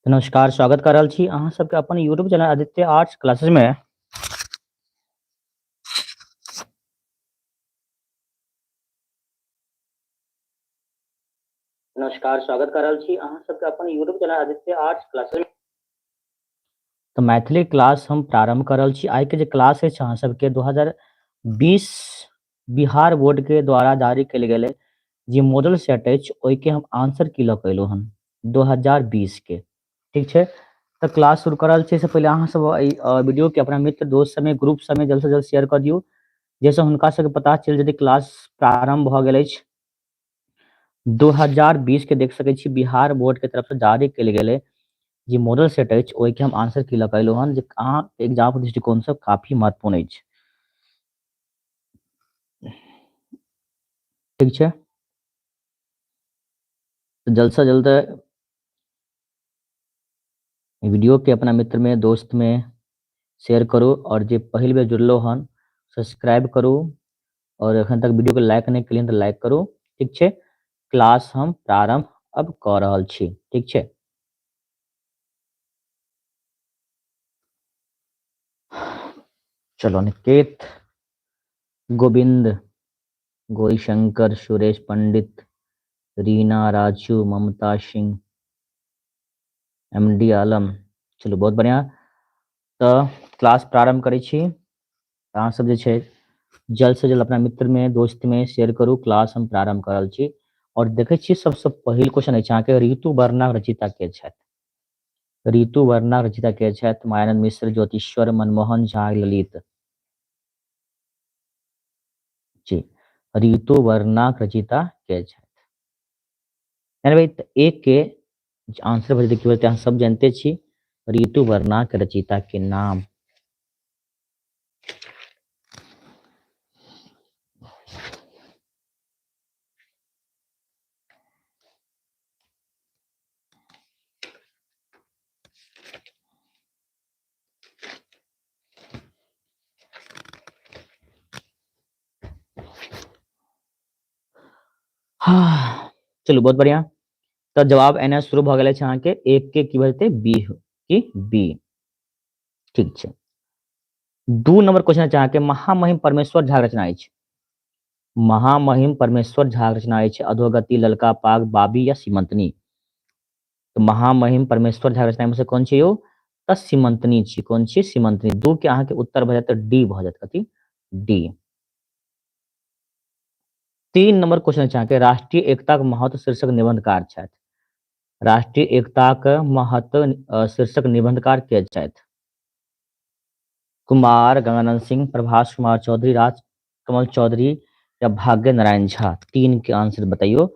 नमस्कार, स्वागत कर रहल छी अहाँ सबके अपन YouTube channel Aditya arts classes में। नमस्कार, स्वागत कर रहल छी अहाँ सबके अपन YouTube channel Aditya arts classes में। तऽ मैथिली क्लास हम प्रारंभ कर रहल छी। आइ के जे क्लास अछि अहाँ सबके 2020 बिहार बोर्ड के द्वारा जारी कयल गेलै जे मॉडल सेट अछि ओहिके हम आंसर की लऽ कऽ एलहुँ हन 2020 के। ठीक छै, तऽ क्लास शुरू कर रहल छी। एहिसँ पहिले अहाँ सब एहि वीडियो के अपना मित्र दोस्त सबमे ग्रुप सबमे जल्द से जल्द शेयर कऽ दियौ, जाहिसँ हुनका सबके पता चलि जेतै क्लास प्रारंभ भऽ गेल अछि। 2020 के देख सकै छी बिहार बोर्ड के तरफ से जारी कयल गेलै जे मॉडल सेट अछि ओहिके हम आंसर की लऽ कऽ एलहुँ हन, जे अहाँ एग्जाम के दृष्टिकोण से काफी महत्वपूर्ण अछि। ठीक छै, तऽ जल्द से जल्द वीडियो के अपना मित्र में दोस्त में शेयर करू, और जे पहिल बेर जुड़लो हन सब्सक्राइब करू, और एखन तक वीडियो के लाइक नहीं केलियन तऽ लाइक करू। ठीक छै, क्लास हम प्रारंभ अब कऽ रहल छी। ठीक छै, चलो निकेत, गोविंद, गौरीशंकर, सुरेश पंडित, रीना राजू, ममता सिंह, एम डी आलम। चलू बहुत बढ़िया, तऽ क्लास प्रारंभ करै छी। अहाँ सब जे छै जल्द से जल्द अपना मित्र में दोस्त में शेयर करू। क्लास हम प्रारंभ कर रहल छी और देखै छी सबसे पहिल क्वेश्चन अछि अहाँके ऋतु वर्णा रचयिता के छथि। ऋतु वर्णा रचयिता के छथि? मायानंद मिश्र, ज्योतिश्वर, मनमोहन झा, ललित। जी, ऋतु वर्णा रचयिता के छथि? यानी भाई एक के आंसर भऽ जेतै की, अहाँ सब जानते छी ऋतु वर्णा के रचयिता के नाम। हाँ, चलू बहुत बढ़िया। तऽ जवाब एना शुरू भऽ गेल अछि अहाँके एक के की भऽ जेतै बी की बी। ठीक छै, 2 नंबर क्वेश्चन अछि अहाँके महामहिम परमेश्वर झा रचना अछि। महामहिम परमेश्वर झा रचना अछि अधोगति, ललका पाग, बाबी या सीमंतनी। तऽ महामहिम परमेश्वर झा रचना में से कोन छै यौ? तऽ सीमंतनी छी। कोन छी? सीमंतनी। 2 के अहाँके उत्तर भऽ जायत डी भऽ जायत। कथी? डी। 3 नंबर क्वेश्चन अछि अहाँके राष्ट्रीय एकताक महत्व शीर्षक निबंधकार छथि। राष्ट्रीय एकताक महत्व शीर्षक निबंधकार के छथि? कुमार गंगानंद सिंह, प्रभास कुमार चौधरी, राज कमल चौधरी या भाग्य नारायण झा। 3 के आंसर बताइयो।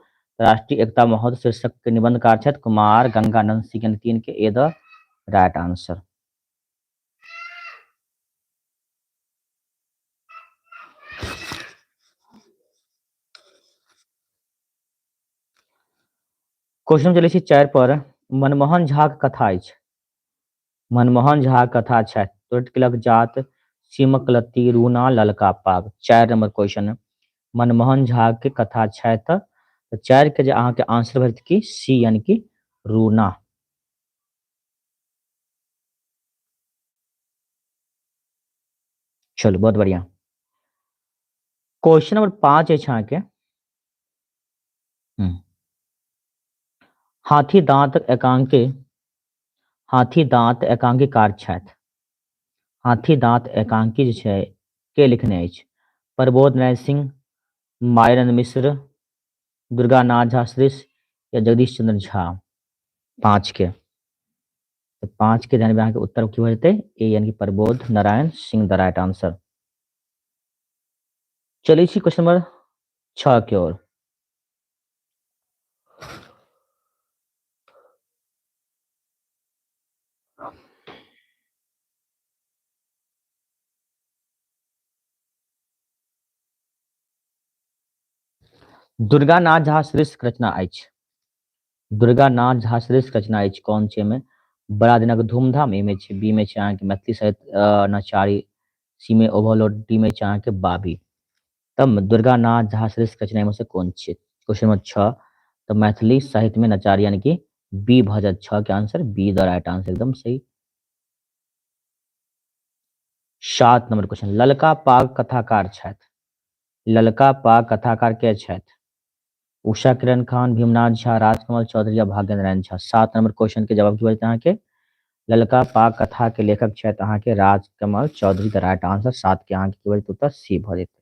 राष्ट्रीय एकता महत्व शीर्षक के निबंधकार छथि कुमार गंगानंद सिंह, यानी 3 के ए the right answer. Question चलै छी 4 पर। मनमोहन झा के कथा अछि। मनमोहन झा के कथा छथि चोटकिलक जात, सीमक लत्ती, रूना, ललका पाग। 4 नंबर क्वेश्चन मनमोहन झा के कथा छथि। तऽ 4 के जे अहाँके आंसर भऽ जेतै की सी, यानी कि रूना। चलू बहुत बढ़िया। क्वेश्चन नंबर 5 अछि अहाँके हाथी दांत एकांकी, हाथी दांत एकांकीकार छथि। हाथी दांत एकांकी जे छै के लिखने अछि? प्रबोध नारायण सिंह, मायानंद मिश्र, दुर्गानाथ झा श्रीश या जगदीश चंद्र झा। 5 के, तऽ 5 के जानबे अहाँके उत्तर की भऽ जेतै ए, यानी कि Prabodh Narayan Singh the right answer. चलै छी क्वेश्चन नंबर 6 के ओर। दुर्गानाथ झा श्रेष्ठ रचना अछि। दुर्गानाथ झा श्रेष्ठ रचना अछि कोन छै एहिमे? बड़ा दिनक धूमधाम ए में छै, बी में छै अहाँके मैथिली साहित्य नचारी, सी में ओवरलोड, डी में छै अहाँके बाबी। तब दुर्गानाथ झा श्रेष्ठ रचना में से कोन छै? Question number 6। तऽ मैथिली साहित्य में नचारी यानी कि बी भऽ जायत 6 के answer, B the right answer, एकदम सही। 7 नंबर क्वेश्चन, ललका पाग कथाकार छथि। ललका पाग कथाकार के छथि? उषा किरण खान, भीमनाथ झा, राजकमल चौधरी या भाग्यनारायण झा। 7 नंबर क्वेश्चन के जवाब की बजते अहाँके? ललका पाग कथा के लेखक छथि अहाँके Rajkamal Chaudhary, the right answer. 7 के अहाँके की बजते उत्तर सी भऽ जेतै।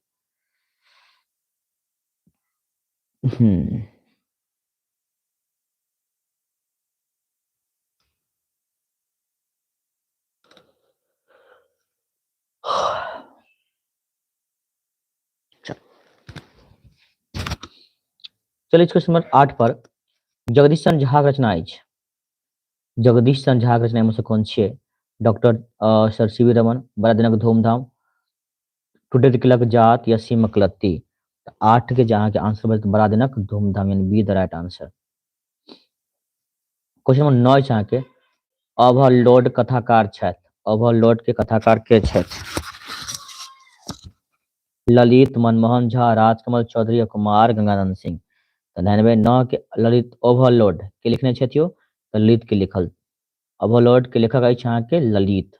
चलिए क्वेश्चन नंबर 8 पर जगदीश चंद्र झा के रचना अछि। जगदीश चंद्र झा के रचना में से कोन छियै? Doctor sir C V Raman, बड़ा दिनक धूमधाम, टूटैत किलक जात या सीमक लत्ती। 8 के जे अहाँके आंसर बजत बड़ा दिनक धूमधाम, यानी B the right answer. Question number 9 अछि अहाँके ओवरलोड कथाकार छथि। ओवरलोड के कथाकार के छथि? ललित, मनमोहन झा, राजकमल चौधरी या कुमार गंगानंद सिंह। तऽ ध्यान देबै 9 के ललित ओवरलोड के लिखने छथि यौ? तऽ ललित के लिखल। ओवरलोड के लेखक अछि अहाँके ललित।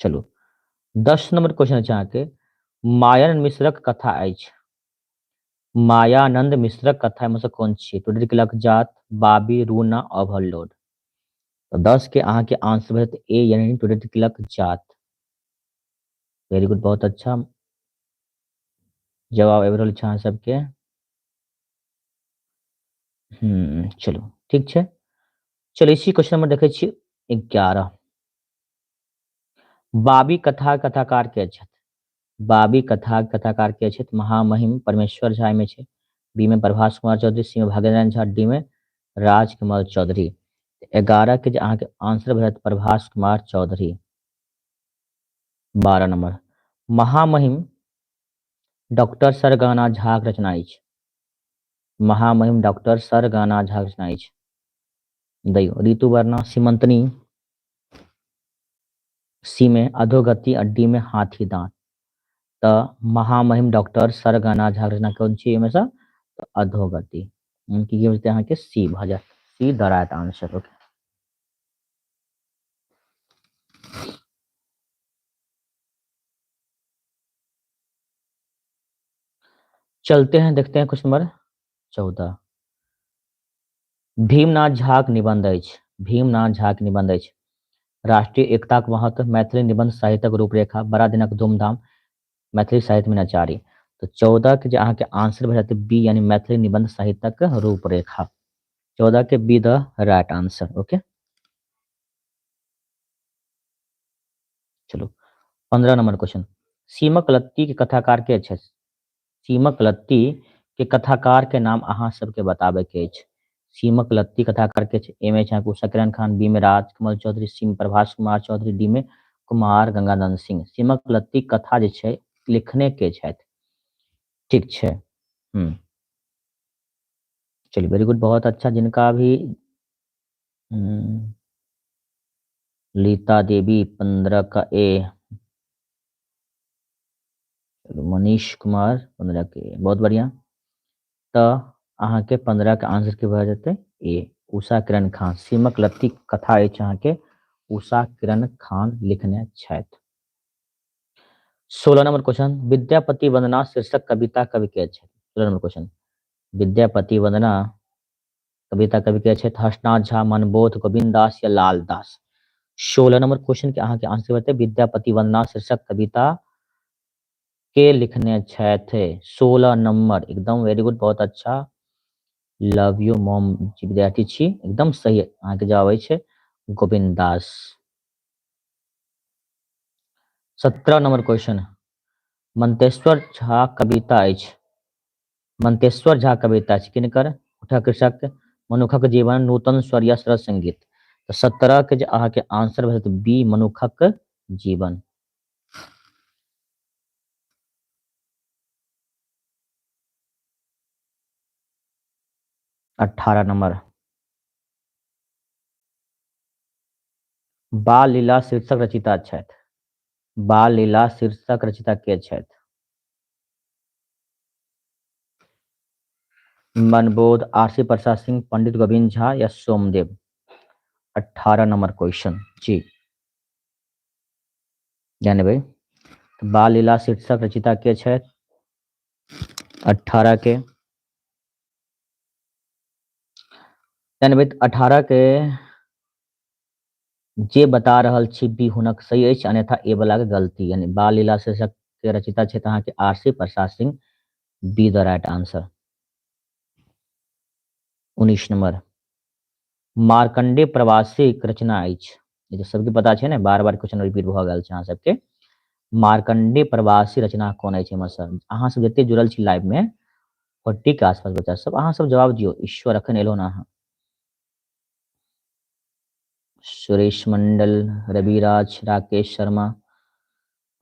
चलू 10 नंबर क्वेश्चन अछि अहाँके मायानंद मिश्रक कथा अछि। मायानंद मिश्रक कथा में से कोन छियै? टूटैत किलक जात, बाबी, रूना, ओवरलोड। तऽ 10 के अहाँके आंसर भऽ जेतै ए, यानी टूटैत किलक जात। वेरी गुड, बहुत अच्छा जवाब आबि रहल छै अहाँ सबके। चलू ठीक छै। चलू इसी क्वेश्चन नंबर देखै छी 11। बाबी कथा कथाकार के छथि? बाबी कथा कथाकार के छथि? महामहिम परमेश्वर झा में छै, बी में प्रभास कुमार चौधरी, सी में भाग्यनारायण झा, डी में राजकमल चौधरी। 11 के जे अहाँके आंसर भऽ जायत प्रभास कुमार चौधरी। 12 नंबर महामहिम डॉक्टर सरगाना झा के रचना अछि। महामहिम डॉक्टर सरगाना झा के रचना अछि। दैयो ऋतुवर्णा, सीमंतनी, सी में अधोगति आ डी में हाथी दांत। तऽ महामहिम डॉक्टर सरगाना झा के रचना कोन छी एहिमे सँ? तऽ अधोगति। की होतै अहाँके सी भऽ जायत, C the right answer. Okay चलते हैं, देखते हैं क्वेश्चन नंबर 14। भीमनाथ झा के निबंध अछि। भीमनाथ झा के निबंध अछि राष्ट्रीय एकताक महत्व, मैथिली निबंध साहित्यक रूपरेखा, बड़ा दिनक धूमधाम, मैथिली साहित्य में नचारी। तो 14 के जे अहाँके आंसर भऽ जायत बी, यानी मैथिली निबंध साहित्यक रूपरेखा। 14 के B the right answer. Okay चलो 15 नंबर क्वेश्चन, सीमक लत्ती के कथाकार के छथि? सीमक लत्ती के कथाकार के नाम अहाँ सबके बताबे के अछि। सीमक लत्ती कथाकार के छै? ए में छै उषा किरण खान, बी में राजकमल चौधरी, सी में प्रभास कुमार चौधरी, डी में कुमार गंगानंद सिंह। सीमक लत्ती कथा जे छै लिखने के छथि। ठीक छै। चलिए वेरी गुड, बहुत अच्छा। जिनका भी लीता देवी 15 का ए, मनीष कुमार 15 के, बहुत बढ़िया। तो अहाँके 15 के आंसर की भऽ जेतै ए, उषा किरण खान। सीमक लत्ती कथा अछि अहाँके उषा किरण खान लिखने छथि। 16 नंबर क्वेश्चन, विद्यापति वंदना शीर्षक कविता कवि के छथि? 16 नंबर क्वेश्चन, विद्यापति वंदना कविता कवि के छथि? हर्षनाथ झा, मनबोध, गोविंद दास या लाल दास। 16 नंबर क्वेश्चन के अहाँके आंसर बतै विद्यापति वंदना शीर्षक कविता के लिखने छथि? 16 नंबर, एकदम वेरी गुड, बहुत अच्छा। लव you mom जी विद्यार्थी छी, एकदम सही अहाँके जवाब अछि गोविंद दास। 17 नंबर क्वेश्चन, मंतेश्वर झा कविता अछि। मंतेश्वर झा कविता अछि किनकर? उठा कृषक, मनुखक जीवन, नूतन स्वर या सरस संगीत। तऽ 17 के जे अहाँके आंसर भऽ जेतै बी, मनुखक जीवन। 18 नंबर, बाल लीला शीर्षक रचयिता छथि। बाल लीला शीर्षक रचयिता के छथि? मनबोध, आरसी प्रसाद सिंह, पंडित गोविंद झा या सोमदेव? 18 नंबर क्वेश्चन जी। ध्यान देबै, बाल लीला शीर्षक रचिता के छथि? 18 के ध्यान देबै, 18 के जे बता रहल छी बी हुनक सही अछि, अन्यथा ए वाला के गलती। यानी बाल लीला शीर्षक के रचिता छथि अहाँके R C Prasad Singh, B the right answer. 19 number, Markandeya प्रवासी के रचना अछि। ई तऽ सबके पता छै ने, बार बार क्वेश्चन रिपीट भऽ गेल छै अहाँ सबके। मार्कंडे प्रवासी रचना कोन अछि एहिमे सँ? अहाँ सब जते जुड़ल छी लाइव में 40 के आसपास बच्चा सब, अहाँ सब जवाब दियौ। ईश्वर अखन एलहुँ ने अहाँ। सुरेश मंडल, रविराज, राकेश शर्मा,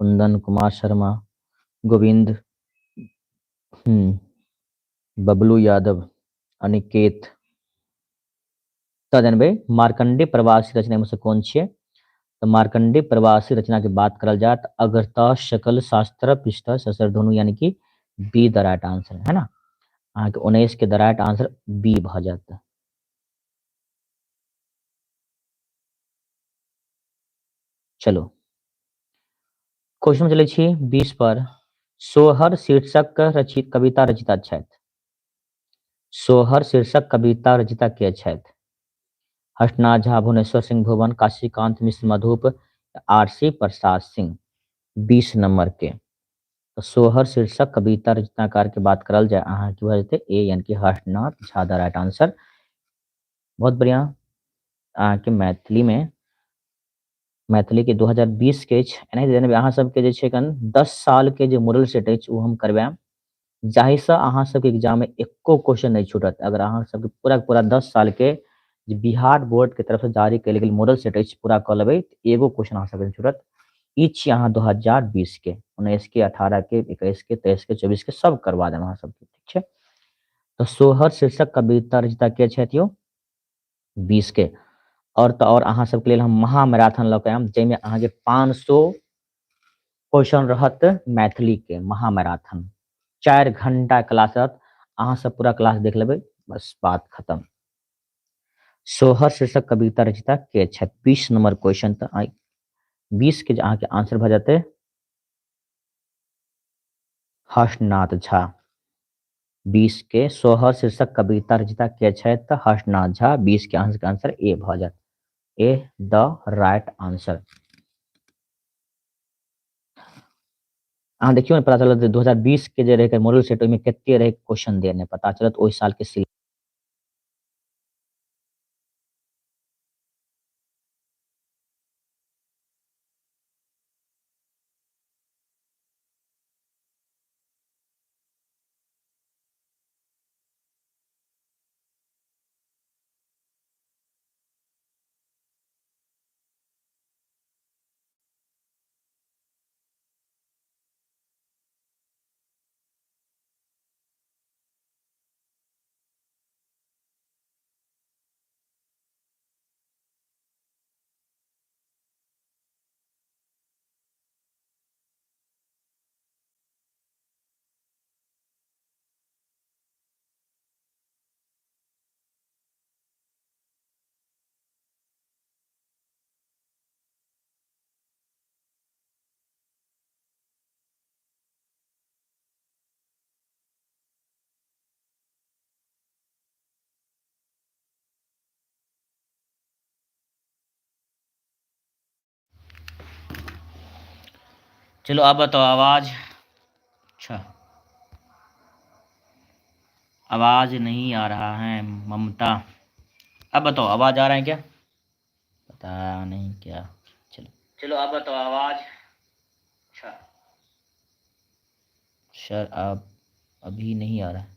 कुंदन कुमार शर्मा, गोविंद, बबलू यादव, अनिकेत। तऽ जानबै मार्कंडे प्रवासी रचना में से कोन छियै? तऽ मार्कंडे प्रवासी रचना के बात करल जाय तऽ अगरता शकल शास्त्र पृष्ठ ससर धुनु, यानी कि बी the right answer है ना। अहाँके 19 के द राइट आंसर बी भऽ जायत। चलो क्वेश्चन चलै छी 20 पर। सोहर शीर्षक रचित कविता रचिता छथि। सोहर शीर्षक कविता रचिता के छथि? हर्षनाथ झा, भुवनेश्वर सिंह भुवन, काशीकांत मिश्र मधुप, R C Prasad Singh. 20 number के तो सोहर शीर्षक कविता रचनाकार के बात करल जाय अहाँ की भऽ जेतै ए, यानी कि Harshnath Jha the right answer. बहुत बढ़िया। अहाँके मैथिली में, मैथिली के 2020 के अछि। एनाहिते जेना अहाँ सबके जे छै एखन 10 साल के जे मॉडल सेट अछि ओ हम करवायब, जाहिसँ अहाँ सबके एग्जाम में एको क्वेश्चन नहि छूटत। अगर अहाँ सबके पूरा पूरा 10 साल के जे बिहार बोर्ड के तरफ से जारी कयल गेल मॉडल सेट अछि पूरा कऽ लेबै, एगो क्वेश्चन अहाँ सबके नहि छूटत। ई छी अहाँ 2020 के, 19 के, 18 के, 21 के, 23 के, 24 के सब करवा देब अहाँ सबके, ठीक छै। तऽ सोहर शीर्षक कविता रचिता के छथि यौ? 20 के। और तऽ और अहाँ सबके लेल हम महामैराथन लऽ के आयब, जाहिमे अहाँके 500 क्वेश्चन रहत मैथिली के। महामैराथन 4 घंटा क्लास रहत, अहाँ सब पूरा क्लास देख लेबै, बस बात खत्म। सोहर शीर्षक कविता रचिता के छथि? 20 नंबर क्वेश्चन। तऽ 20 के अहाँके आंसर भऽ जेतै हर्षनाथ झा। 20 के सोहर शीर्षक कविता रचिता के छथि? तऽ हर्षनाथ झा। 20 के अहाँके आंसर ए भऽ जायत, ए the right answer. अहाँ देखियौ ने, पता चलत 2020 के जे रहै मॉडल सेट ओहिमे कते रहै क्वेश्चन देने, पता चलत ओहि साल के सिलेबस। चलो अब बताओ आवाज। अच्छा आवाज नहीं आ रहा है ममता, अब बताओ आवाज आ रहा है क्या? पता नहीं क्या। चलो चलो अब बताओ आवाज। अच्छा सर आप अभी नहीं आ रहा है।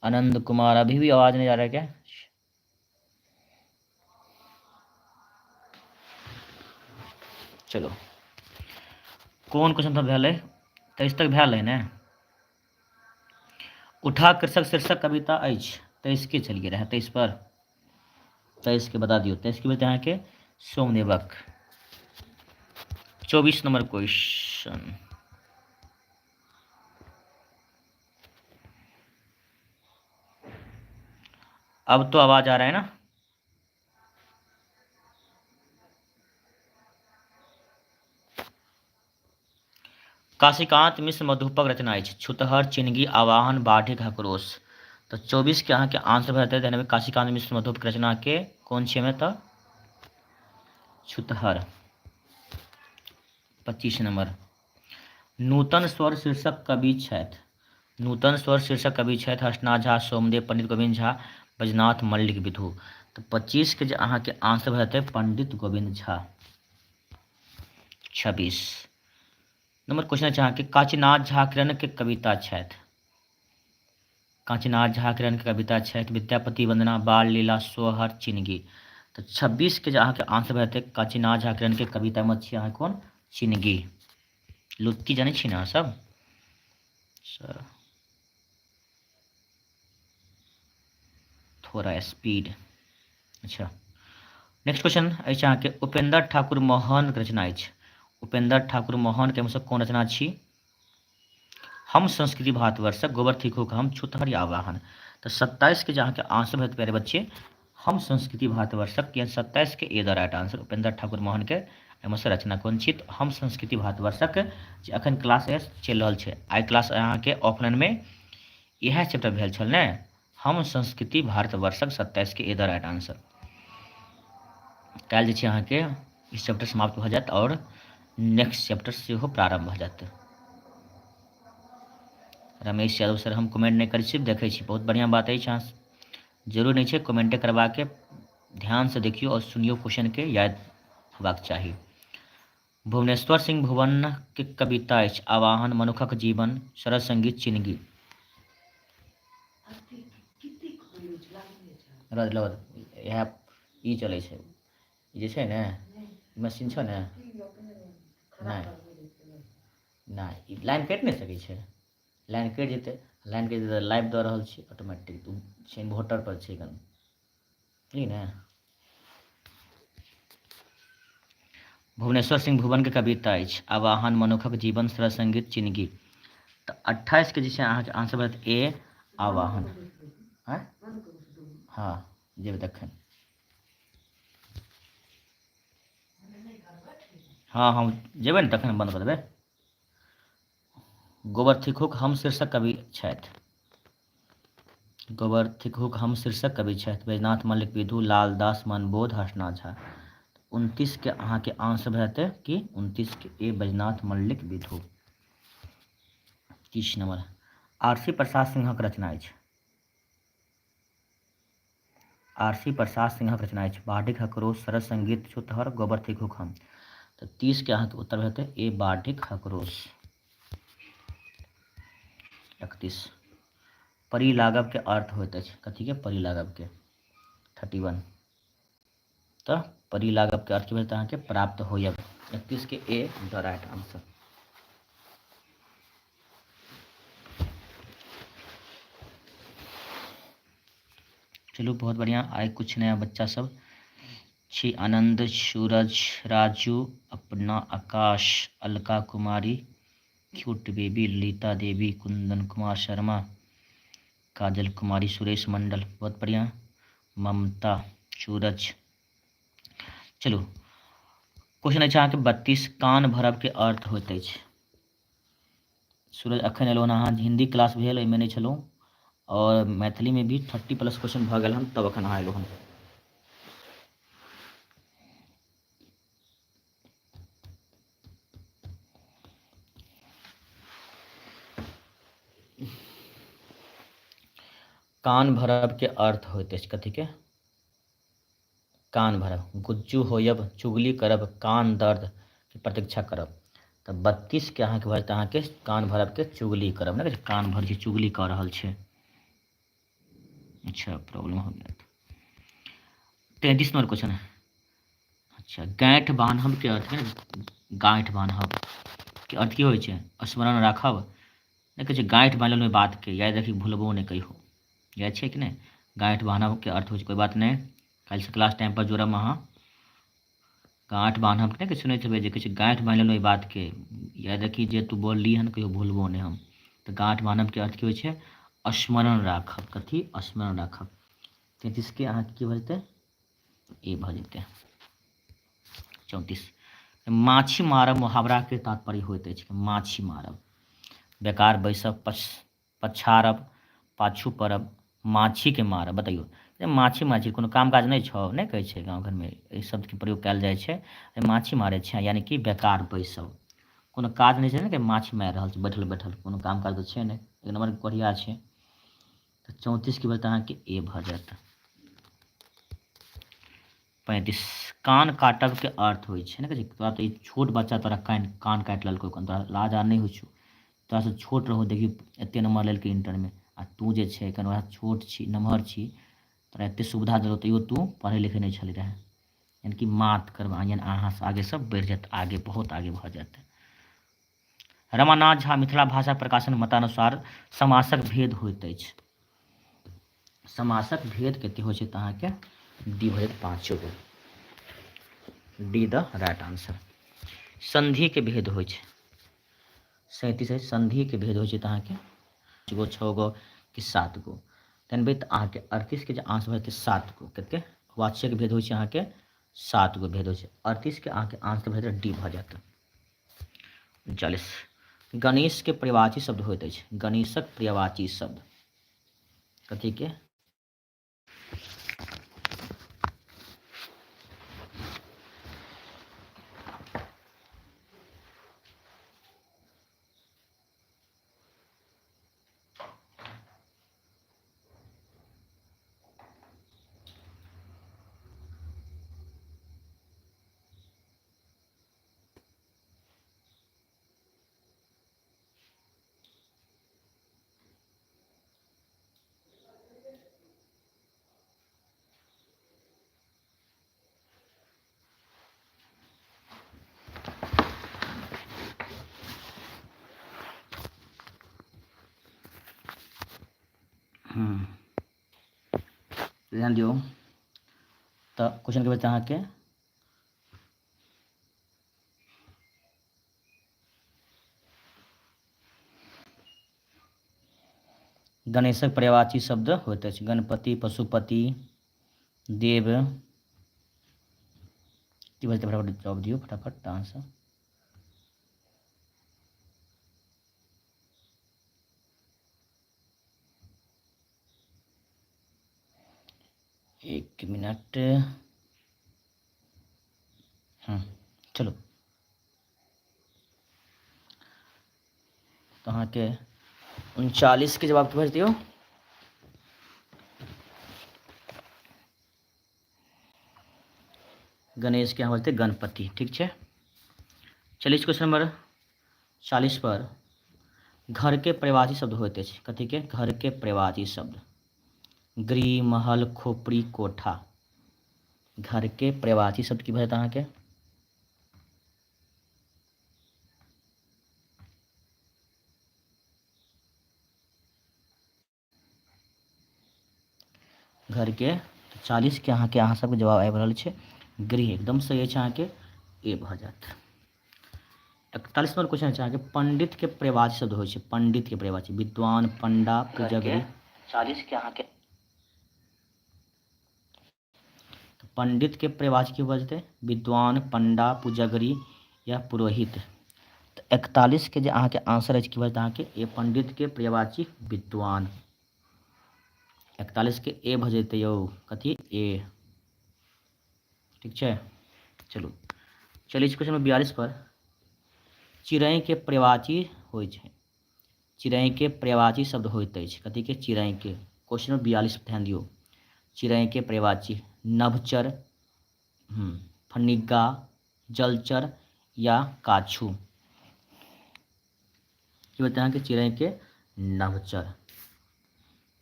आनंद कुमार अभी भी आवाज नहीं आ रहा है क्या? चलो कोन क्वेश्चन सब भेलै? 23 तक भेल है ने। उठा कृषक शीर्षक कविता अछि। 23 के चलिए रहे, 23 पर 23 के बता दियौ। 23 के बता अहाँके सोमदेवक। 24 नंबर क्वेश्चन। अब तो आवाज आ रहा है ना? काशीकांत मिश्र मधुपक रचना अछि छुतहर, चिनगी, आवाहन, बाढ़िक हकरोश। तऽ 24 के अहाँके आंसर भऽ जेतै काशीकांत मिश्र मधुपक रचना के कोन छियै एहिमे, तऽ छुतहर। 25 नंबर, नूतन स्वर शीर्षक कवि छथि। नूतन स्वर शीर्षक कवि छथि हर्षनाथ झा, सोमदेव, पंडित गोविंद झा, बैजनाथ मल्लिक विधु। तऽ 25 के जे अहाँके आंसर भऽ जेतै पंडित गोविंद झा। 26 नंबर क्वेश्चन अछि अहाँके काशीनाथ झा किरण के कविता छथि। काशीनाथ झा किरण के कविता छथि विद्यापति वंदना, बाल लीला, सोहर, चिनगी। तऽ 26 के जे अहाँके आंसर भऽ जेतै काशीनाथ झा किरण के कविता मे छी अहाँ कोन? चिनगी। लुत्ती जानै छी ने अहाँ सब? थोड़ा स्पीड। अच्छा, नेक्स्ट क्वेश्चन अछि अहाँके उपेंद्र ठाकुर मोहन के रचना अछि। उपेंद्र ठाकुर मोहन के हमसब कोन रचना छी? हम संस्कृति भारतवर्षक, गोबर थिको हम, छुतहर या आवाहन। तऽ 27 के जे अहाँके आंसर भेट प्यारे बच्चे, हम संस्कृति भारतवर्षक, यानी 27 के A the right answer Upendra Thakur Mohan के एहिमे से रचना कोन छी? तऽ हम संस्कृति भारतवर्षक, जे अखन क्लास चलि रहल छै। आइ क्लास अहाँके ऑफलाइनमे इएह चैप्टर भेल छल ने, हम संस्कृति भारतवर्षक, 27 के ए the right answer. काल्हि जे छै अहाँके ई चैप्टर समाप्त भऽ जायत आओर नेक्स्ट चैप्टर सेहो प्रारम्भ भऽ जायत। रमेश यादव सर, हम कमेंट नहि करै छी, देखै छी, बहुत बढ़िआँ बात अछि। अहाँ जरूर नहि छै कमेंटे करबाके, ध्यानसँ देखियौ आओर सुनियौ, क्वेश्चनके याद होबाक चाही। भुवनेश्वर सिंह भुवन के कविता अछि आवाहन, मनुखक जीवन, सरस संगीत, चिनगी। रह इएह ई चलै छै, ई जे छै ने मशीन छौ ने, नहि नहि ई लाइन कटि नहि सकै छै, लाइन कटि जेतै, लाइन कटि जेतै तऽ लाइव दऽ रहल छी ऑटोमेटिक छै, इन्वर्टर पर छै कन, बुझलियै ने। भुवनेश्वर सिंह भुवन के कविता अछि आवाहन, मनुखक जीवन, सरस संगीत, चिनगी। तऽ 28 के जे छै अहाँके आंसर भऽ ए आवाहन। आँय? हँ, जेबै तखन। हँ, हम जेबै ने तखन बन्द कऽ देबै। गोबर थिकुक हम शीर्षक कवि छथि। गोबर थिकुक हम शीर्षक कवि छथि बैजनाथ मल्लिक विधु, लालदास मनबोध, हर्षनाथ झा। 29 के अहाँके आंसर भऽ जेतै कि 29 के ए बैजनाथ मल्लिक विधु। 30 नंबर, आरसी प्रसाद सिंहक रचना अछि। आरसी प्रसाद सिंहक रचना अछि बाढ़िक हकरोश, सरस संगीत, छुतहर, गोबर थिकुक हम। तऽ 30 के अहाँके उत्तर भऽ जेतै ए बाढ़िक हकरोश। 31, परिलागब के अर्थ होइत अछि कथी के? परिलागब के 31। तऽ परिलागब के अर्थ की भेल अहाँके? प्राप्त होयब। 31 के ए the right answer. चलू बहुत बढ़िया, आइ कुछ नया बच्चा सब छी। आनंद, सूरज, राजू, अपना, आकाश, अलका कुमारी, क्यूट बेबी, ललिता देवी, कुंदन कुमार शर्मा, काजल कुमारी, सुरेश मंडल, बहुत बढ़िया, ममता, सूरज। चलू क्वेश्चन अछि अहाँके 32, कान भरब के अर्थ होइत अछि। सूरज अखन एलहुँ हन, अहाँ हिंदी क्लास भेल ओहिमे नहि छलहुँ, और मैथिली में भी 30 प्लस क्वेश्चन भऽ गेल हन तब अखन अहाँ एलहुँ हन। कान भरब के अर्थ होइत अछि कथी के? कान भरब, गुज्जू होयब, चुगली करब, कान दर्द के प्रतीक्षा करब। तऽ 32 के अहाँके भऽ जेतै अहाँके कान भरब के चुगली करब, ने कान भर छै चुगली कऽ रहल छै। अच्छा प्रॉब्लम हो गया। 33 नंबर क्वेश्चन है। अच्छा, गाँठ बान्हब के अर्थ है, गाँठ बान्हब के अर्थ की होइ छै? स्मरण राखब, नहि कहै छै गाँठ बान्हि लेलहुँ बात के, याद रखी भूलबो नहि कहियो, याद छै कि नहि? गाँठ बान्हब के अर्थ होइ छै कोइ बात नहि, काल्हिसँ क्लास टाइम पर जोड़ब अहाँ। गाँठ बान्हब नहि सुनैत हेबै जे कहै छै गाँठ बान्हि लेलहुँ एहि बात के, याद रखी जे तू बोलली हन कहियो भूलबो नहि हम। तऽ गाँठ बान्हब के अर्थ की होइ छै? स्मरण राखब। कथी? स्मरण राखब। 33 के अहाँके की भऽ जेतै? ए भऽ जेतै। 34, माछी मारब मुहावराके तात्पर्य होइत अछि। माछी मारब, बेकार बैसब, पछाड़ब, पाछू पड़ब, माछीके मारब। बतैयौ, माछी माछी कोनो काम काज नहि छौ? नहि कहै छै, गाँव घरमे एहि शब्दके प्रयोग कयल जाइ छै, माछी मारै छै, यानी कि बेकार बैसब, कोनो काज नहि छै ने, कि माछी मारि रहल छै बैठल बैठल, कोनो काम काज तऽ छै नहि, एक नम्बर कोढ़िया छै। तऽ 34 के बचत अहाँके ए भऽ जायत। 35, कान काटबके अर्थ होइ छै ने, कहै छै तोरा तऽ ई छोट बच्चा तोरा कान कान काटि लेलकौ, तोरा लाज आर नहि होइ छौ? तोरासँ छोट रहौ, देखी एते नम्बर लेलकै इंटरमे, आ तू जे छै एखन वएह छोट छी, नमहर छी, तोरा एते सुविधा देलौ तैयो तू पढ़ै लिखै नहि छली रहए। यानी कि मात करब, यानी अहाँसँ आगे सब बढ़ि जायत, आगे बहुत आगे भऽ जायत। रमानाथ झा मिथिला भाषा प्रकाशन मतानुसार समासक भेद होइत अछि। समासक भेद कते होइ छै? तऽ अहाँके डी भऽ जायत, 5 गो, डी द राइट आंसर। संधि के भेद होइ छै, 37 है, संधि के भेद होइ छै तऽ अहाँके 5 गो, 6 गो कि 7 गो? तहन भाई तऽ अहाँके 38 के जे आंसर भऽ जेतै 7 गो। कते वाच्यक भेद होइ छै? अहाँके 7 गो भेद होइ छै। 38 के अहाँके आंसर भऽ जेतै डी भऽ जायत। 39, गणेश के पर्यायवाची शब्द होइत अछि। गणेशक पर्यायवाची शब्द कथी के? ध्यान दियौ तऽ क्वेश्चन के बच्चा अहाँके गणेशक पर्यायवाची शब्द होइत अछि गणपति, पशुपति, देव। की बजतै? फटाफट जवाब दियौ, फटाफट आंसर। एक मिनट, हाँ चलो। तऽ अहाँके 39 के जवाब भेज दियौ। गणेश के यहाँ बोलते गणपति, ठीक छै। चलिए क्वेश्चन नंबर 40 पर, घर के पर्यायवाची शब्द होइत अछि। कथी के? घर के पर्यायवाची शब्द, गृह, महल, खोपड़ी, कोठा। घर के पर्यायवाची शब्द की भऽ जायत अहाँके? घर के 40 के अहाँके अहाँ सबके जवाब आबि रहल छै गृह, एकदम सही अछि, अहाँके ए भऽ जायत। 41 नंबर क्वेश्चन छै अहाँके, पंडित के पर्यायवाची शब्द होइ छै। पंडित के पर्यायवाची, विद्वान, पंडा, पुजगरी। 40 के अहाँके पंडित के पर्यायवाची की बजतै? विद्वान, पंडा, पुजगरी या पुरोहित। तऽ 41 के जे अहाँके आंसर अछि की बजतै अहाँके? ए, पंडित के पर्यायवाची विद्वान। 41 के ए भऽ जेतै यौ, कथी? ए, ठीक छै। चलू चलै छी क्वेश्चन नंबर 42 पर, चिड़ै के पर्यायवाची होइ छै। चिड़ै के पर्यायवाची शब्द होइत अछि कथी के? चिड़ै के। क्वेश्चन नंबर 42 ध्यान दियौ, चिड़ै के पर्यायवाची नभचर, फनिग्गा, जलचर या काछु। की बताए अहाँके? चिड़ै के नभचर।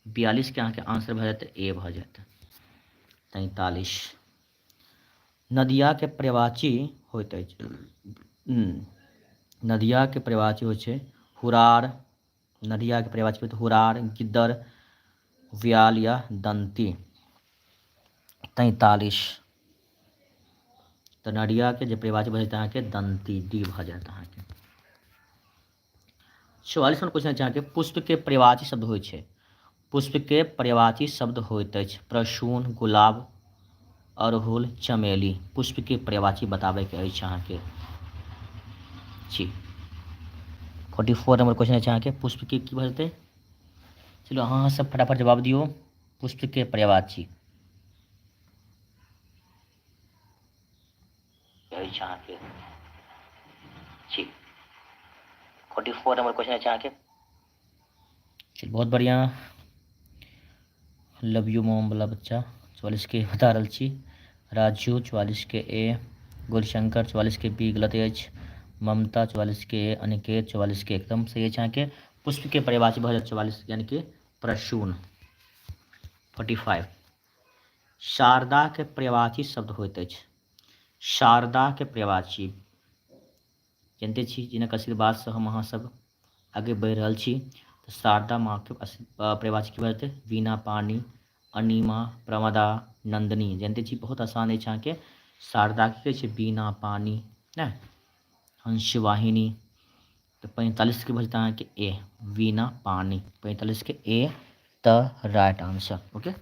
42 के अहाँके आंसर भऽ जायत ए भऽ जायत। 43, नदिया के पर्यायवाची होइत अछि। नदिया के पर्यायवाची होइ छै हुरार। नदिया के पर्यायवाची होइत हुरार, गिद्दर, व्याल या दंती। 43, तऽ नदिया के जे पर्यायवाची भऽ जेतै अहाँके दंती, डी भऽ जायत अहाँके। 44 नंबर क्वेश्चन छै अहाँके, पुष्प के पर्यायवाची शब्द होइ छै। पुष्प के पर्यायवाची शब्द होइत अछि प्रसून, गुलाब, अड़हुल, चमेली। पुष्प के पर्यायवाची बताबैके अछि अहाँके। जी 44 नंबर क्वेश्चन अछि अहाँके, पुष्प के की भऽ जेतै? चलू अहाँ सब फटाफट जवाब दियौ। पुष्प के पर्यायवाची अछि अहाँके। जी 44 नंबर क्वेश्चन अछि अहाँके। चलू बहुत बढ़िआँ, लव you मोम वाला बच्चा 44 के बता रहल छी। राजू 44 के ए, गुलशंकर 44 के बी गलत अछि, ममता 44 के ए, अनिकेत 44 के एकदम सही अछि अहाँके। पुष्प के पर्यायवाची भऽ जायत 44 यानी कि प्रसून। 45 शारदा के पर्यायवाची शब्द होइत अछि। शारदा के पर्यायवाची जानते छी, जिनक आशीर्वादसँ हम अहाँ सब आगे बढ़ि रहल छी। तऽ शारदा माँ के पर्यायवाची की भऽ जेतै? वीणा पानी, अनिमा, प्रमदा, नंदनी। जानते छी बहुत आसान अछि अहाँके। शारदा की कहै छै? वीणा पानी ने, हंसवाहिनी। तऽ 45 के भऽ जेतै अहाँके ए, वीणा पानी। 45 के ए the right answer. Okay,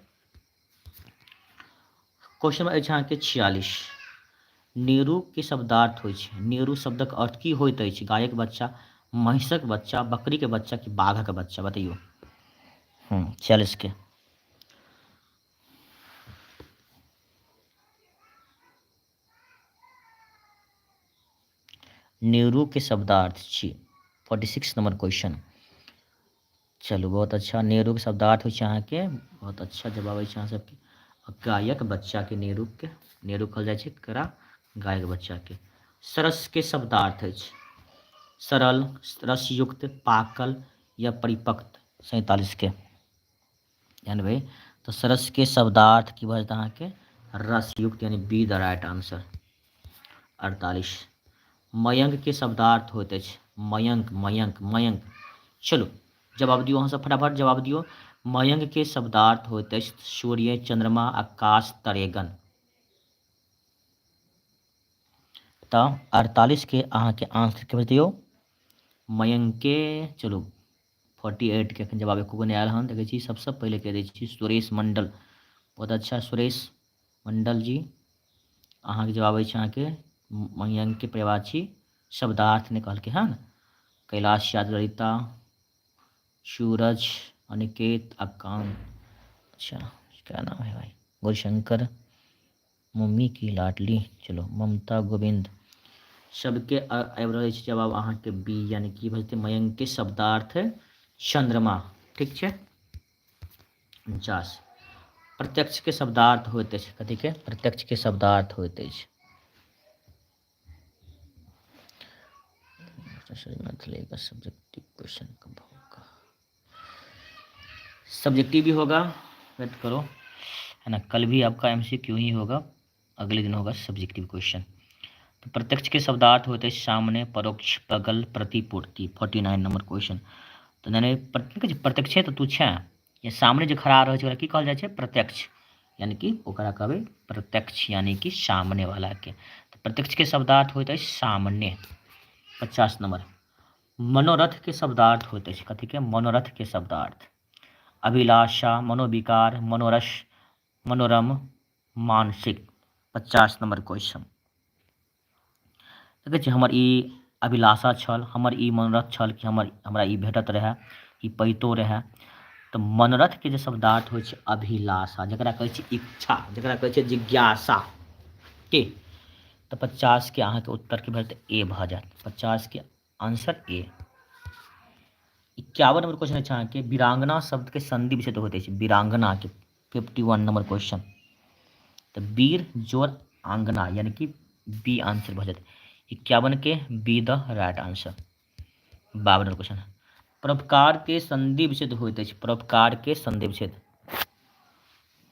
question अछि अहाँके 46। नेहरू के शब्दार्थ होइ छै। नेहरू शब्दक अर्थ की होइत अछि? गायक बच्चा, महिषक बच्चा, बकरी के बच्चा कि बाघक बच्चा? बतैयौ। 46 के। नेहरू के शब्दार्थ छी। 46 नंबर क्वेश्चन। चलू बहुत अच्छा, नेहरू के शब्दार्थ होइ छै अहाँके। बहुत अच्छा जवाब अछि अहाँ सबके। गायक बच्चा के नेहरू के, नेहरू कहल जाइ छै ककरा? गायक बच्चा के। सरस के शब्दार्थ अछि सरल, रसयुक्त, पाकल या परिपक्व। 47 के जानबै तऽ सरस के शब्दार्थ की भऽ जेतै अहाँके? रसयुक्त, यानी B the right answer. 48 Mayank के शब्दार्थ होइत अछि। मयंक, मयंक, मयंक। चलू जवाब दियौ अहाँ सब, फटाफट जवाब दियौ। मयंक के शब्दार्थ होइत अछि सूर्य, चंद्रमा, आकाश, तरेगन। तऽ 48 के अहाँके आंसर के दियौ मयंक के। चलू 48 के एखन जवाब एको नहि आयल हन, देखै छी। सबसँ पहिले कहि दै छी सुरेश मंडल, बहुत अच्छा सुरेश मंडल जी, अहाँके जवाब अछि अहाँके मयंक के पर्यायवाची शब्दार्थ ने कहलकै हन। कैलाश यादव, ललिता, सूरज, अनिकेत, अकांत, अच्छा क्या नाम है भाई, गौरीशंकर, मम्मी की लाडली, चलो ममता, गोविंद, सबके आबि रहल अछि जवाब अहाँके बी, यानी कि भऽ जेतै मयंक के शब्दार्थ चंद्रमा। ठीक छै। 49 प्रत्यक्ष के शब्दार्थ होइत अछि। कथी के? प्रत्यक्ष के शब्दार्थ होइत अछि। मैथिली का सब्जेक्टिव क्वेश्चन कब होगा? सब्जेक्टिव भी होगा, वेट करो, है ना, कल भी आपका एमसीक्यू ही होगा, अगले दिन होगा सब्जेक्टिव क्वेश्चन। तो प्रत्यक्ष के शब्दार्थ होते हैं सामने, परोक्ष, बगल, प्रतिपूर्ति। 49 नंबर क्वेश्चन। तो यानी प्रत्यक्ष है तो तू छे, या सामने जो खड़ा रहे छै ओकरा की कहल जाइ छै? प्रत्यक्ष, यानी कि ओकरा कहबै प्रत्यक्ष, यानी कि सामने वाला के। तो प्रत्यक्ष के शब्दार्थ होइत अछि सामने। 50 नंबर मनोरथ के शब्दार्थ होइत अछि। कथी के? मनोरथ के शब्दार्थ अभिलाषा, मनोविकार, मनोरस, मनोरम, मानसिक। 50 नंबर क्वेश्चन। देखै छी हमर ई अभिलाषा छल, हमर ई मनोरथ छल कि हमरा ई भेटत रहए, ई पैतो रहए। तऽ मनोरथ के जे शब्दार्थ होइ छै अभिलाषा, जकरा कहै छै इच्छा, जकरा कहै छै जिज्ञासा। के तऽ 50 के अहाँके उत्तर के भऽ ए भऽ जायत। 50 के आंसर ए। 51 नंबर क्वेश्चन अछि अहाँके, वीरांगना शब्द के संधि विच्छेद होइत अछि। वीरांगना के 51 नंबर क्वेश्चन। तऽ वीर जोर आंगना, यानी कि बी आंसर भऽ जायत। 51 के B the right answer. 52 number question, परोपकार के संधि विच्छेद होइत अछि। परोपकार के संधि विच्छेद।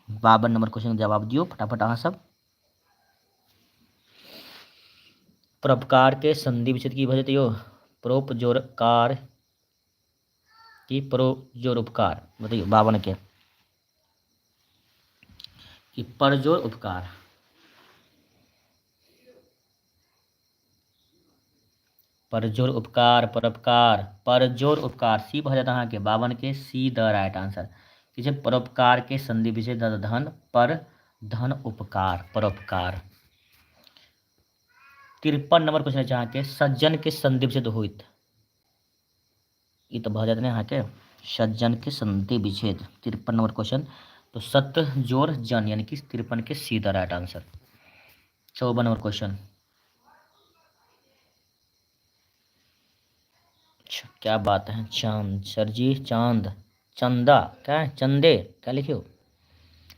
52 नंबर क्वेश्चन के जवाब दियौ फटाफट अहाँ सब। परोपकार के संधि विच्छेद की भऽ जेतै यौ? प्रोपजोरकार की प्रोजोर उपकार? बतैयौ 52 के कि परजोर उपकार। परजोर उपकार, परोपकार, परजोर उपकार, सी भऽ जायत अहाँके। 52 के सी the right answer. कि छै परोपकार के संधि विच्छेद धन पर धन उपकार, परोपकार। 53 नंबर क्वेश्चन अछि अहाँके, सज्जन के संधि विच्छेद होइत, ई तऽ भऽ जायत ने अहाँके सज्जन के संधि विच्छेद। 53 नंबर क्वेश्चन, तो सत्य जोर जन, यानी कि 53 के C the right answer. 54 number question, अच्छा क्या बात है, चांद सर जी, चांद, चंदा क्या है, चंदे क्या लिखे हो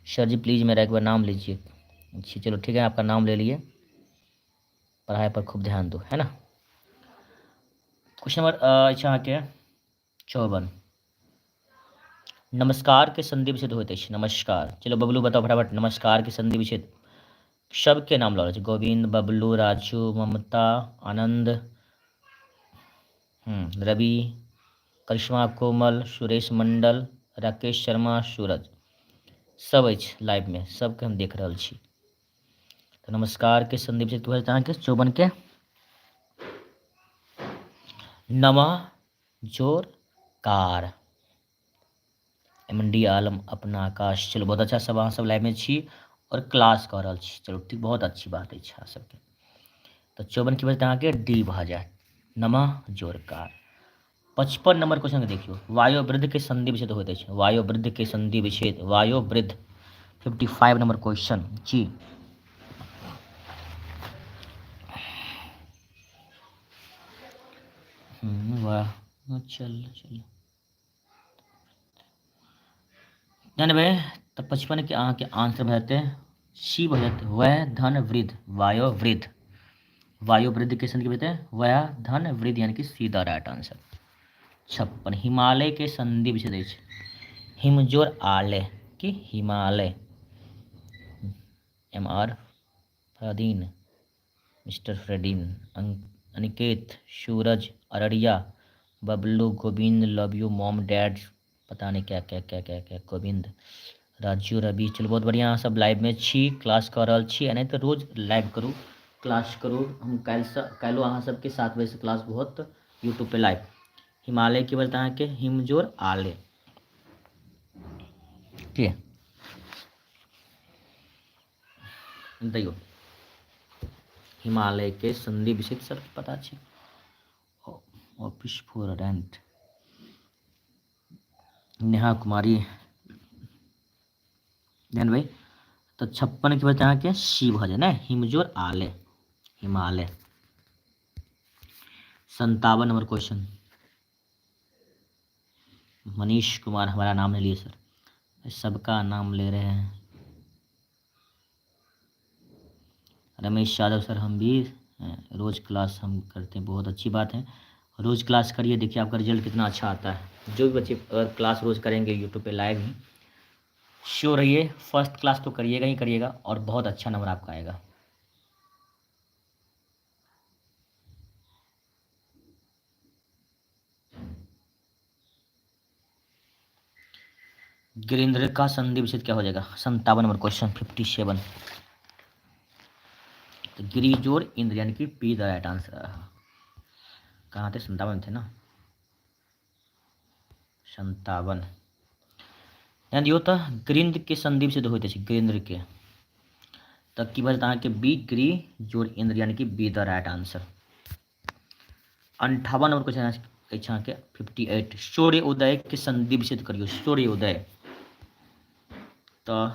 सर जी, प्लीज़ मेरा एक बार नाम लीजिए। अच्छा चलो ठीक है, आपका नाम ले लिए, पढ़ाई पर खूब ध्यान दो, है ना। क्वेश्चन नंबर अच्छा अहाँके 54, नमस्कार के संधि विच्छेद होइत अछि, नमस्कार। चलो बबलू बताओ फटाफट, नमस्कार के संधि विच्छेद सबके नाम लऽ रहल छी, गोविंद, बबलू, राजू, ममता, आनंद, रवि, करिश्मा, कोमल, सुरेश मंडल, राकेश शर्मा, सूरज, सब अछि लाइव में, सबके हम देख रहल छी। तो नमस्कार के संधि विच्छेद भऽ जेतै अहाँके 54 के नमा जोर कार, एम डी आलम, अपना आकाश। चलो बहुत अच्छा, सब अहाँ सब लाइव में छी और क्लास कऽ रहल छी, चलो ठीक, बहुत अच्छी बात अछि अहाँ सबके। तऽ 54 की बजते अहाँके डी भऽ जायत, नमा जोरकार। 55 नंबर क्वेश्चन के देखियौ, वायोवृद्ध के संधि विच्छेद होइत अछि, वायोवृद्ध के संधि विच्छेद, वायोवृद्ध, 55 नंबर क्वेश्चन जी। वाह, चल चल जानबे तऽ 55 के अहाँके आंसर भऽ जेतै सी भऽ जेतै, वह धन वृद्ध, वायोवृद्ध, वायोवृद्ध के संधि भऽ जेतै वह धन वृद्ध, यानी कि C the right answer. 56 Himalaya के संधि विच्छेद अछि, हिमजोर आलय कि Himalaya, M R Fardeen, mister फ्रेडीन, Aniket, Suraj, Araria, Bablu, Govind, love you mom dad, पता नहीं क्या क्या क्या क्या क्या, गोविंद, राजू, रवि। चलो बहुत बढ़िया, अहाँ सब लाइव में छी, क्लास कऽ रहल छी, एनाहिते रोज लाइव करू, क्लास करू। हम काल्हिसँ, काल्हिओ अहाँ सबके 7 बजेसँ क्लास बहुत यूट्यूब पे लाइव। हिमालय की बजता अहाँके हिमजोर आले, ठीक है। देखियौ हिमालय के संधि विच्छेद सबके पता छै। Office for rent, Neha Kumari, ध्यान भाई। तो 56 के बच्चा अहाँके सी भऽ जाय ने, हिमजोर आले, हिमालय। 57 नंबर क्वेश्चन, मनीष कुमार हमारा नाम ले लिए सर, सबका नाम ले रहे हैं। रमेश यादव सर, हम भी रोज़ क्लास हम करते हैं, बहुत अच्छी बात है। रोज़ क्लास करिए, देखिए आपका रिजल्ट कितना अच्छा आता है। जो भी बच्चे अगर क्लास रोज़ करेंगे यूट्यूब पे लाइव ही, श्योर रहिए फर्स्ट क्लास तो करिएगा ही करिएगा और बहुत अच्छा नंबर आपका आएगा। गिरिंद्र का संधि विच्छेद क्या हो जाएगा? 57 नंबर क्वेश्चन, 57। तो गिरिजोर इंद्र यानी कि पी the right answer. कहाँ थे? 57 थे ना, 57। ध्यान दियौ तऽ गिरिंद्र के संधि विच्छेद होइत अछि, गिरिंद्र के तऽ की भऽ जेतै अहाँके बी, गिरी जोर इंद्र यानी कि B the right answer. 58 number question अछि अहाँके 58, सूर्य उदय के संधि विच्छेद करियौ, सूर्य उदय। तऽ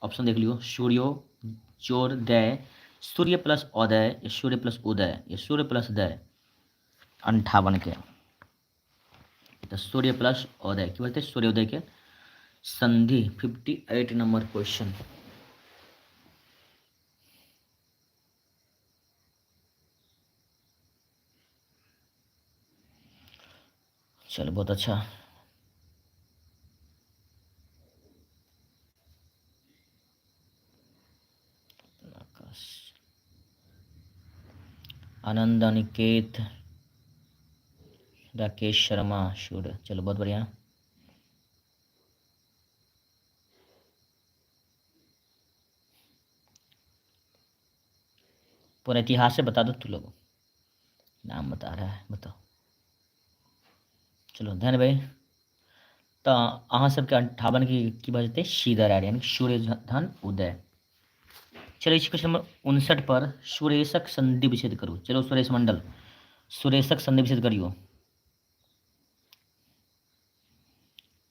ऑप्शन देख लियौ, सूर्यो जोर दय, सूर्य प्लस उदय, या सूर्य प्लस उदय, या सूर्य प्लस दय। 58 के तऽ सूर्य प्लस उदय की बोलते सूर्योदय के संधि। 58 नंबर क्वेश्चन। चलो बहुत अच्छा। आनंद, अनिकेत, राकेश शर्मा, सूर्य, चलो बहुत बढ़िया। पूरा इतिहास से बता दो तू लोग, नाम बता रहा है, बताओ। चलो ध्यान भाई, तो तऽ अहाँ सबके 58 के की भऽ जेतै? सी द राइट, यानी सूर्य धन उदय। चलै छी क्वेश्चन नंबर 59 पर, सुरेशक संधि विच्छेद करू। चलो सुरेश मंडल, सुरेशक संधि विच्छेद करियौ।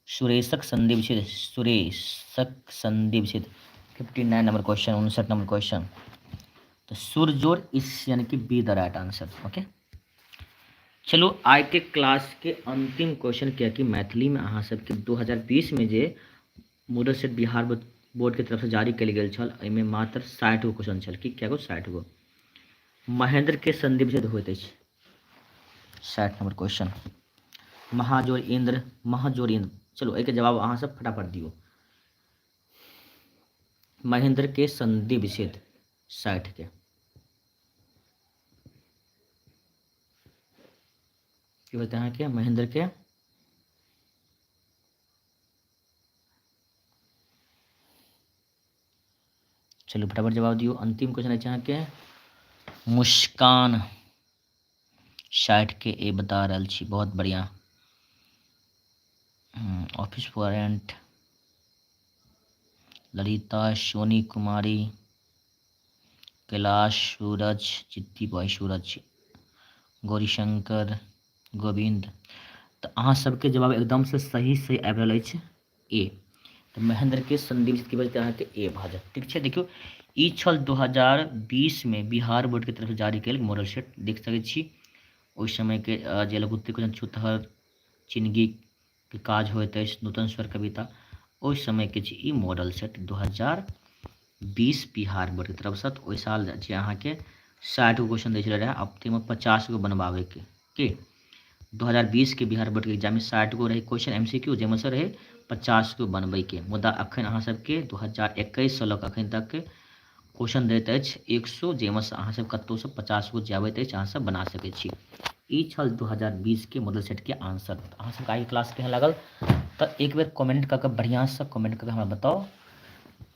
सुरेशक संधि विच्छेद, सुरेशक संधि विच्छेद 59 नंबर क्वेश्चन, 59 नंबर क्वेश्चन। तो सुर जोड़ इस, यानी कि B the right answer. Okay, चलो आइ के क्लास के अंतिम क्वेश्चन, क्या कि मैथिली में अहाँ सबके 2020 में जे मॉडल सेट बिहार बोर्ड के तरफ से जारी कयल गेल छल, एहिमे मात्र 60 गो क्वेश्चन छल। कि क्या गो? 60 गो। महेंद्र के संधि विच्छेद होइत अछि, 60 नंबर क्वेश्चन। महाजोर इंद्र, महाजोर इंद्र। चलो एहिके जवाब अहाँ सब फटाफट दियौ। महेंद्र के संधि विच्छेद 60 के की होते हैं अहाँके महेंद्र के? चलू फटाफट जवाब दियौ। अंतिम क्वेश्चन अछि अहाँके मुस्कान 60 के ए बता रहल छी, बहुत बढ़िया। ऑफिस वारंट, ललिता, सोनी कुमारी, कैलाश, सूरज, चित्ती बॉय सूरज, गौरीशंकर, गोविंद। तो अहाँ सबके जवाब एकदम से सही सही आबि रहल अछि ए। तो महेंद्र के संधि विच्छेद की वजह अहाँके ए भऽ जायत। ठीक छै, देखियौ ई छल 2020 में बिहार बोर्ड के तरफ से जारी कयल मॉडल सेट, देख सकै छी ओहि समय के जे लघुत्तरीय क्वेश्चन छूतहर चिनगी के काज होइत अछि, नूतन स्वर कविता, ओहि समय के छी ई मॉडल सेट 2020 बिहार बोर्ड के तरफ से। तऽ ओहि साल जे अहाँके 60 गो क्वेश्चन दै छलै रहए, अब ताहिमे 50 गो बनबाबैके के 2020 के बिहार बोर्ड के एग्जाम में 60 गो रहे क्वेश्चन एम सी क्यू, जाहिमे से रहे 50 गो बनबैके। मुदा अखन अहाँ सबके 2021 से लऽ कऽ अखन तक क्वेश्चन दैत अछि 100, जाहिमे से अहाँ सब कतहुसँ 50 गो जे आबैत अछि अहाँ सब बना सकै छी। ई छल 2020 के मॉडल सेट के आंसर। तऽ अहाँ सबके आइ क्लास केहन लागल तऽ एक बेर कमेंट कऽ कऽ बढ़िआँसँ कमेंट कऽ कऽ हमरा बताउ।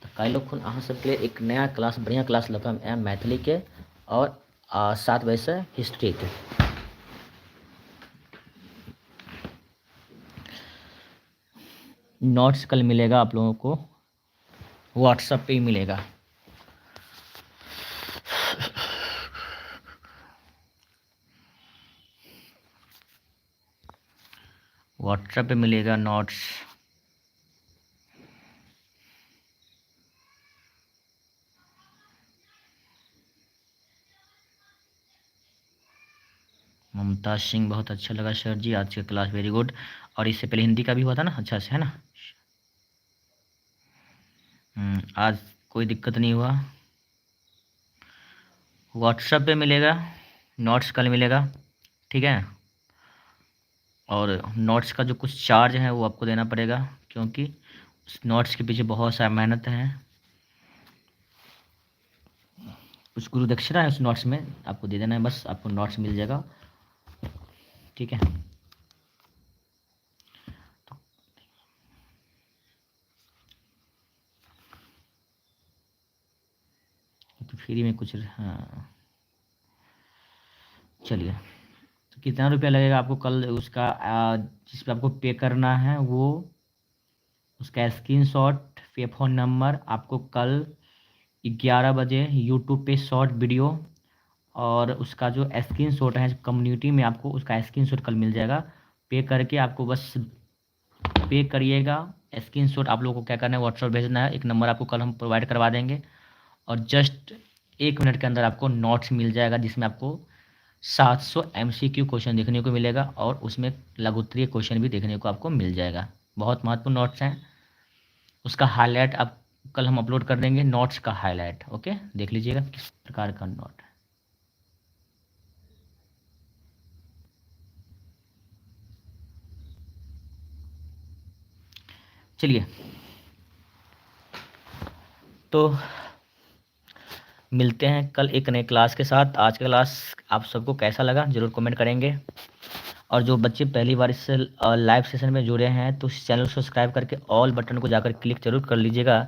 तऽ काल्हि खुन अहाँ सबके लिए एक नया क्लास, बढ़िआँ क्लास लऽ कऽ हम आयब मैथिलीके और 7 बजेसँ हिस्ट्रीके। नोट्स कल मिलेगा आप लोगों को, व्हाट्सएप पे ही मिलेगा। व्हाट्सएप पे मिलेगा नोट्स। ममता सिंह, बहुत अच्छा लगा सर जी आज का क्लास, वेरी गुड। और इससे पहले हिंदी का भी हुआ था ना, अच्छा से है ना। आज कोई दिक्कत नहीं हुआ। व्हाट्सएप पे मिलेगा नोट्स, कल मिलेगा, ठीक है। और नोट्स का जो कुछ चार्ज है वो आपको देना पड़ेगा, क्योंकि उस नोट्स के पीछे बहुत सारा मेहनत है, कुछ गुरु दक्षिणा है उस नोट्स में, आपको दे देना है बस, आपको नोट्स मिल जाएगा, ठीक है। तो फ्री में कुछ, हाँ चलिए। तो कितना रुपया लगेगा आपको कल उसका, जिस पे आपको पे करना है वो उसका स्क्रीनशॉट, पे फ़ोन नंबर आपको कल 11 बजे यूट्यूब पे शॉर्ट वीडियो और उसका जो स्क्रीनशॉट है कम्युनिटी में आपको उसका स्क्रीनशॉट कल मिल जाएगा। पे करके आपको बस पे करिएगा, स्क्रीनशॉट आप लोगों को क्या करना है व्हाट्सएप भेजना है, एक नंबर आपको कल हम प्रोवाइड करवा देंगे और जस्ट 1 मिनट के अंदर आपको नोट्स मिल जाएगा जिसमें आपको 700 MCQ question देखने को मिलेगा और उसमें लघुत्तरीय क्वेश्चन भी देखने को आपको मिल जाएगा। बहुत महत्वपूर्ण नोट्स हैं, उसका हाईलाइट आप कल हम अपलोड कर देंगे, नोट्स का हाईलाइट। ओके, देख लीजिएगा किस प्रकार का नोट है। चलिए तो मिलते हैं कल एक नए क्लास के साथ। आज का क्लास आप सबको कैसा लगा ज़रूर कमेंट करेंगे, और जो बच्चे पहली बार इस लाइव सेशन में जुड़े हैं तो इस चैनल को सब्सक्राइब करके ऑल बटन को जाकर क्लिक जरूर कर लीजिएगा,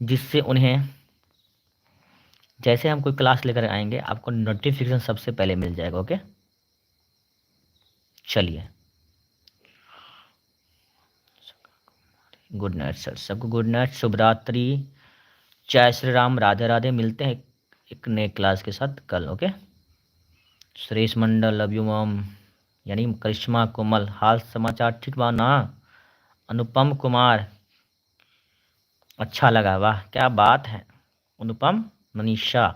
जिससे उन्हें जैसे हम कोई क्लास लेकर आएंगे आपको नोटिफिकेशन सबसे पहले मिल जाएगा। ओके चलिए। गुड नाइट सर, सबको गुड नाइट, शुभ रात्रि, जय श्री राम, राधे राधे। मिलते हैं एक नए क्लास के साथ कल। Okay, Suresh Mandal love you mom, यानी करिश्मा कोमल, हाल समाचार ठीक बा ना? अनुपम कुमार, अच्छा लगा, वाह क्या बात है अनुपम। मनीषा,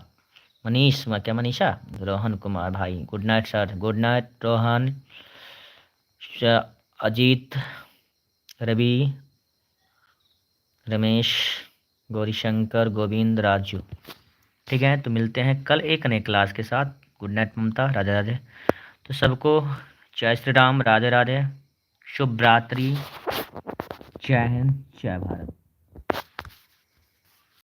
मनीष क्या मनीषा, रोहन कुमार भाई good night sir, good night Rohan, Ajit, Ravi, Ramesh, Gaurishankar, Govind, Raju. ठीक है, तो मिलते हैं कल एक नए क्लास के साथ। गुड नाइट ममता, राधे राधे। तो सबको जय श्री राम, राधे राधे, शुभ रात्रि, जय हिंद, जय भारत।